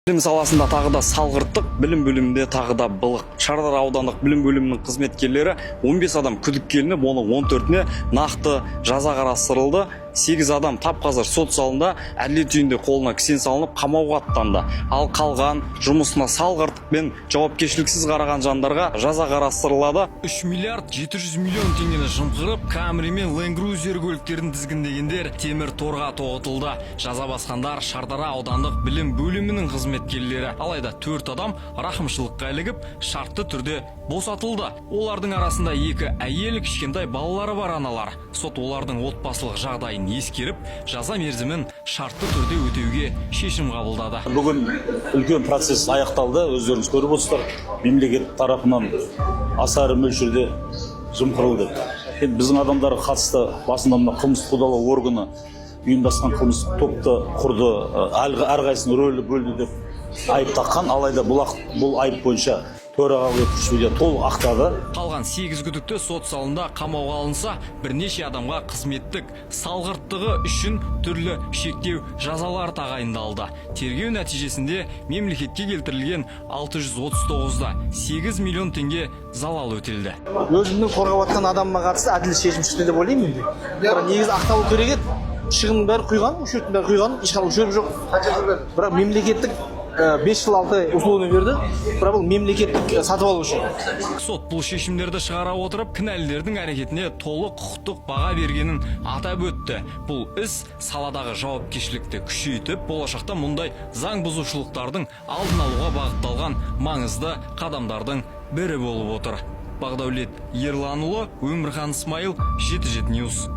Білім саласында тағы да салғырттық, білім бөлімінде тағы да былық. Шардара аудандық білім бөлімінің қызметкерлері 15 адам күдікке ілініп, оның 14-іне нақты жаза қарастырылды. 8 адам тап қазір сот залында, әділет үйінде қолына кісен салынып, қамауға аттанды. Ал қалған жұмысына салғырттық пен жауапкершіліксіз қараған жандарға жаза қарастырылады. 3 миллиард 700 миллион теңгені жымқырып, Камри мен Land Cruiser көліктерін тізгіндегендер темір торға тоғытылды. Жаза басқандар — Шардара аудандық білім бөлімінің қызметкерлері. Алайда төрт адам рақымшылыққа ілігіп, шартты түрде босатылды. Олардың арасында екі әйел, кішкентай балалары бар аналар. Сот олардың отбасылық жағдайын ескеріп, жаза мерзімін шартты түрде өтеуге шешім қабылдады. Бүгін үлкен процесс аяқталды, өздеріңіз көріп отырсыздар. Мемлекет тарапынан аса ірі мөлшерде жымқырылды. Енді біздің адамдарға қатысты басында мына қылмыстық қудалау органы ұйымдасқан қылмыстық топты құрды, әрқайсысының рөлі бөлді деп айып таққан. Алайда бұл айып бойынша төрағалық етуші судья толық ақтады. Қалған 8 күдікті сот залында қамауға алынса, бірнеше адамға қызметтік салғырттығы үшін түрлі шектеу жазалар тағайындалды. Тергеу нәтижесінде мемлекетке келтірілген 639-да 8 миллион теңге залал өтелді. Өзімнің қорғап жатқан адамыма қатысты әділ шешім шықты деп ойлаймын енді. Бірақ негізі ақталу керек еді. Шығынның бәрі құйған, учеттің бәрі құйған, ешқандай ущерб жоқ. Бірақ мемлекеттік 5 жыл 6 ай условно берді, бірақ бұл мемлекеттік сатып алу үшін. Сот бұл шешімдерді шығара отырып, кінәлілердің әрекетіне толық құқықтық баға бергенін атап өтті. Бұл іс саладағы жауапкершілікті күшейтіп, болашақта мұндай заң бұзушылықтардың алдын алуға бағытталған маңызды қадамдардың бірі болып отыр. Бағдәулет Ерланұлы, Өмірхан Ысмайыл, 77 News.